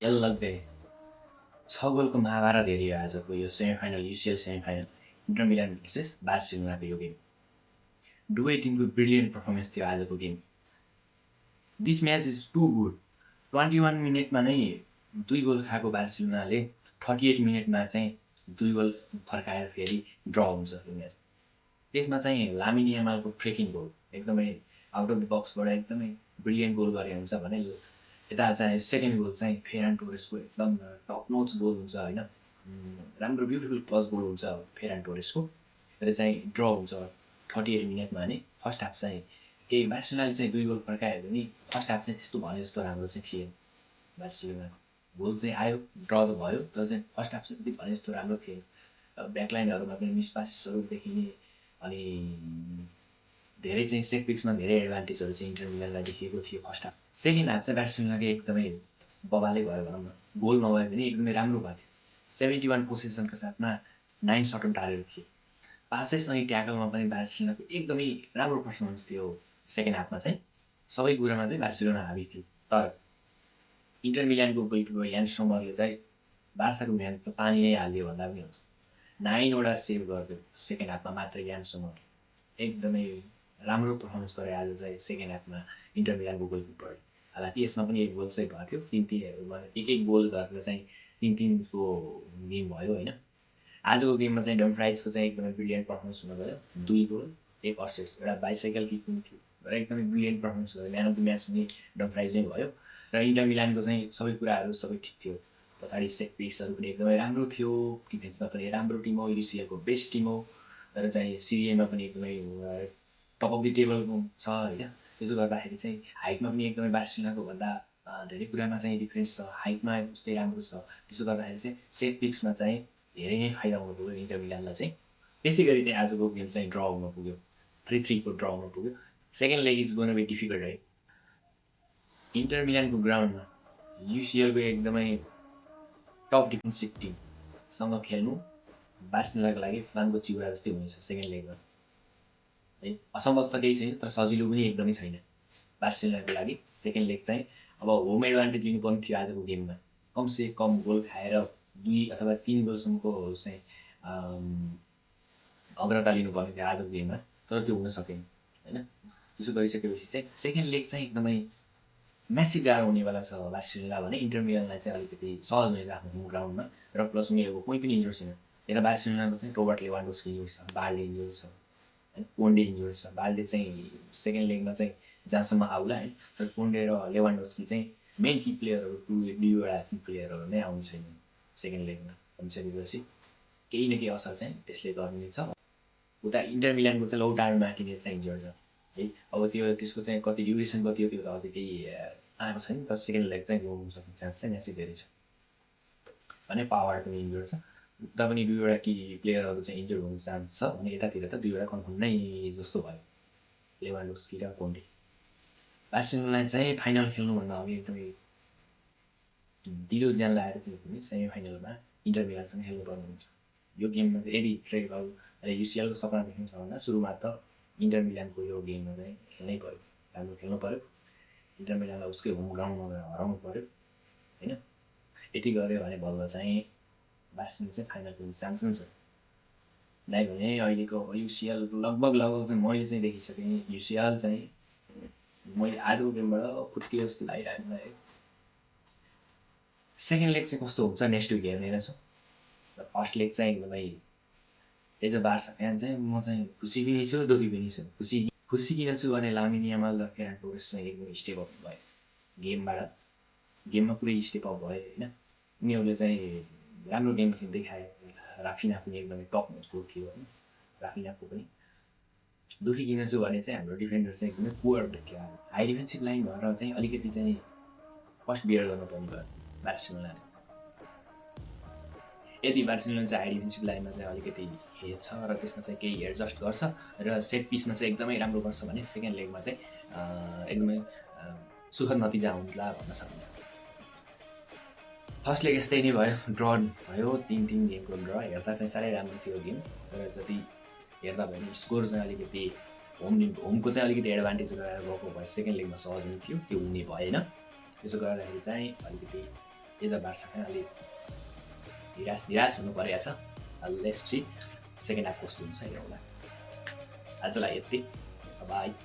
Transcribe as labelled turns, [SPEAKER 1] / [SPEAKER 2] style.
[SPEAKER 1] यसलग्गै 6 गोलको महाभारत हेरियो आजको यो semifinal UCL semifinal Inter Milan versus बार्सिलोनाको यो गेम। दुवै टिमको ब्रिलियन्ट पर्फर्मेन्स थियो आजको game. This match is too good. 21 मिनटमा नै 2 गोल खाएको बार्सिलोनाले 38 मिनटमा चाहिँ 2 गोल फर्काएर फेरि ड्र हुन्छ यो म्याच। त्यसमा चाहिँ लामिन यामालको फ्रेकिङ गोल एकदमै आउट अफ द बक्सबाट एकदमै ब्रिलियन्ट गोल गरे हुन्छ भने यता चाहिँ सेकेन्ड गोल चाहिँ फेरान टोरेसको एकदम टप नोच गोल हुन्छ होइन, राम्रो ब्युटिफुल क्लच गोल हुन्छ फेरान टोरेसको। र चाहिँ ड्र हुन्छ 38 मिनटमा नै। फर्स्ट हाफ चाहिँ केही बार्सिलोनाले चाहिँ 2 गोल फर्कायो भने फर्स्ट हाफ चाहिँ त्यस्तो भने जस्तो राम्रो चाहिँ थिएन। बार्सिलोना गोल चाहिँ आयो, ड्र त भयो, तर चाहिँ फर्स्ट हाफ चाहिँ त्यति भने जस्तो राम्रो थिएन। ब्याकलाइनहरूमा पनि मिसपासेसहरू देखिने, अनि धेरै चाहिँ सेट पिक्समा धेरै एडभान्टेजहरू चाहिँ इन्टर मिलानलाई देखिएको थियो फर्स्ट हाफ। सेकेन्ड हाफ चाहिँ बार्सिलोनाको एकदमै बबालै भयो भनौँ न। गोल नभए पनि एकदमै राम्रो भएको थियो। 71 पोसेसनका साथमा 9 सट अन टार्गेट थिए। पासैसँगै ट्याकलमा पनि बार्सिलोनाको एकदमै राम्रो पर्फर्मेन्स थियो। सेकेन्ड हाफमा चाहिँ सबै कुरामा चाहिँ बार्सिलोना हाबी थियो। तर इन्टर मिलानको गोलकिपर यान सोमरले चाहिँ बार्साको म्याच त पानी नै हालिदियो भन्दा पनि हुन्छ। 9वटा सेभ गरिदियो सेकेन्ड हाफमा मात्र यान सोमर। एकदमै राम्रो पर्फर्मेन्स गरे आज चाहिँ सेकेन्ड हाफमा इन्टर मिलानको गोलकिपर। हालाकि यसमा पनि एक गोल चाहिँ भएको थियो। 3-3 एक गोल गरेर चाहिँ 3-3को गेम भयो होइन। आजको गेममा चाहिँ डमफ्राइजको चाहिँ एकदमै ब्रिलियन्ट पर्फर्मेन्स हुन गयो। 2 गोल 1 असिस्ट, एउटा बाइसाइकल किक पनि थियो र एकदमै ब्रिलियन्ट पर्फर्मेन्स गयो। म्यान अफ द म्याच पनि डमफ्राइज नै भयो। र इन्टर मिलानको चाहिँ सबै कुराहरू सबै ठिक थियो। पछाडि सेट पिसहरू पनि एकदमै राम्रो थियो। डिफेन्समा पनि राम्रो टिम हो, युसिएलको बेस्ट टिम हो। र चाहिँ सिरिएमा पनि एकदमै टप अफ द टेबल छ होइन। त्यसो गर्दाखेरि चाहिँ हाइटमा पनि एकदमै बार्सिलोनाको भन्दा धेरै कुरामा चाहिँ डिफ्रेन्स छ। हाइटमा उस्तै राम्रो छ। त्यसो गर्दाखेरि चाहिँ सेट पिक्समा चाहिँ धेरै नै फाइदा हुन पुग्यो इन्टर मिलानलाई चाहिँ। त्यसै गरी चाहिँ आजको गेम चाहिँ ड्र हुन पुग्यो। 3-3 को ड्र हुन पुग्यो। Second leg is gonna be difficult है। इन्टर मिलानको ग्राउन्डमा युसिएलको एकदमै टप डिफेन्सिभ टिमसँग खेल्नु बार्सिलोनाको लागि फलामको चिउरा जस्तै हुनेछ सेकेन्ड लेगमा है। असम्भव त केही छैन, तर सजिलो पनि एकदमै छैन बार्सिलोनाको लागि। सेकेन्ड लेग चाहिँ अब होम एडभान्टेज लिनुपर्ने थियो आजको गेममा। कमसे कम गोल खाएर 2 अथवा 3 गोलसम्मको चाहिँ अग्रता लिनुपर्ने थियो आजको गेममा, तर त्यो हुन सकेन होइन। त्यसो गरिसकेपछि चाहिँ सेकेन्ड लेग चाहिँ एकदमै म्यासिभ गाह्रो हुनेवाला छ बार्सिलोना भने। इन्टर मिलानलाई चाहिँ अलिकति सहज हुनेछ आफ्नो होम ग्राउन्डमा। र प्लस उनीहरूको कोही पनि इन्जोर छैन। यता बार्सिलोनाको चाहिँ रोबर्ट लेवान्डोस्की इन्जोर छ, बाल्डे इन्जोर छ होइन, कोन्डे इन्जोर छ। बाल्डे चाहिँ सेकेन्ड लेगमा चाहिँ जहाँसम्म आउला होइन, तर कोन्डे र लेवान्डोस्की चाहिँ मेन की प्लेयरहरू, 2वटा की प्लेयरहरू नै आउने छैन सेकेन्ड लेगमा। भनिसकेपछि केही न केही असर चाहिँ त्यसले गर्ने छ। उता इन्टर मिलानको चाहिँ लौटारो मार्टिनेज चाहिँ इन्जोर छ है। अब त्यसको चाहिँ कति ड्युरेसन कति हो त्यो त अझै केही आएको छैन, तर सेकेन्ड लेग चाहिँ गउनु सक्ने चान्स चाहिँ म्यासिभ धेरै छ भने। पावर पनि इन्जोर छ। उता पनि 2वटा की प्लेयरहरू चाहिँ इन्जोर हुने चान्स छ भने यतातिर त 2वटा कन्फर्म नै जस्तो भयो, लेवान्डोस्की र कोन्डे। बार्सिलोनालाई चाहिँ फाइनल खेल्नुभन्दा अघि एकदमै ढिलो ज्यान लगाएर चाहिँ पनि सेमिफाइनलमा इन्टर मिलानसँग खेल्नुपर्ने हुन्छ। यो गेममा चाहिँ यदि ट्रेक युसिएलको सपना देख्नु छ भन्दा सुरुमा त इन्टर मिलानको यो गेममा चाहिँ खेल्नै पऱ्यो, राम्रो खेल्नु पऱ्यो। इन्टर मिलानलाई उसकै होम ग्राउन्डमा गएर हराउनु पऱ्यो होइन। यति गऱ्यो भने बल्ल चाहिँ बार्सिलोना चाहिँ फाइनल खेल्ने चान्स हुन्छ। नै भने अहिलेको युसिएल लगभग चाहिँ मैले चाहिँ देखिसकेँ युसिएल चाहिँ मैले आजको गेमबाट फुत्कियो जस्तो लागिरहेको मलाई। सेकेन्ड लेग चाहिँ कस्तो हुन्छ नेक्स्ट विक हेर्ने रहेछ। र फर्स्ट लेग चाहिँ एकदमै एज अ बार्सा फ्यान चाहिँ म चाहिँ खुसी पनि छु, दुःखी पनि छु। खुसी किन छु भने लामिन यामाल र फेरान टोरेस चाहिँ एकदमै स्टेप अप भयो गेममा पुरै स्टेप अप भयो होइन। उनीहरूले चाहिँ राम्रो गेम खेल्दै खाए। राफिना पनि एकदमै टप नोचको थियो होइन। राफिनाको पनि दुःखी किन छु भने चाहिँ हाम्रो डिफेन्डर चाहिँ एकदमै पुवर देखियो। हाई डिफेन्सिभ लाइन भएर चाहिँ अलिकति चाहिँ फर्स्ट बियर गर्नुपर्ने भयो बार्सिलोनाले। यदि बार्सिलोना चाहिँ हाई डिफेन्सिभ लाइनमा चाहिँ अलिकति हेर्छ र त्यसमा चाहिँ केही एडजस्ट गर्छ र सेट पिसमा चाहिँ एकदमै राम्रो गर्छ भने सेकेन्ड लेगमा चाहिँ एकदमै सुखद नतिजा हुन्ला भन्न सकिन्छ। फर्स्ट लेग यस्तै नै भयो, ड्र भयो। 3-3 गेमको ड्र हेर्दा चाहिँ साह्रै राम्रो थियो गेम। तर जति हेर्दा भने स्कोर चाहिँ अलिकति होमको चाहिँ अलिकति एडभान्टेज रहेर गएको भए सेकेन्ड लेगमा सहज हुने थियो, त्यो हुने भएन। त्यसो गर्दाखेरि चाहिँ अलिकति यता बार्साकै अलिक निराश हुनु परेको छ। लेट्स सी सेकेन्ड हाफ कस्तो हुन्छ हेरौँला। आजलाई यति, बाई।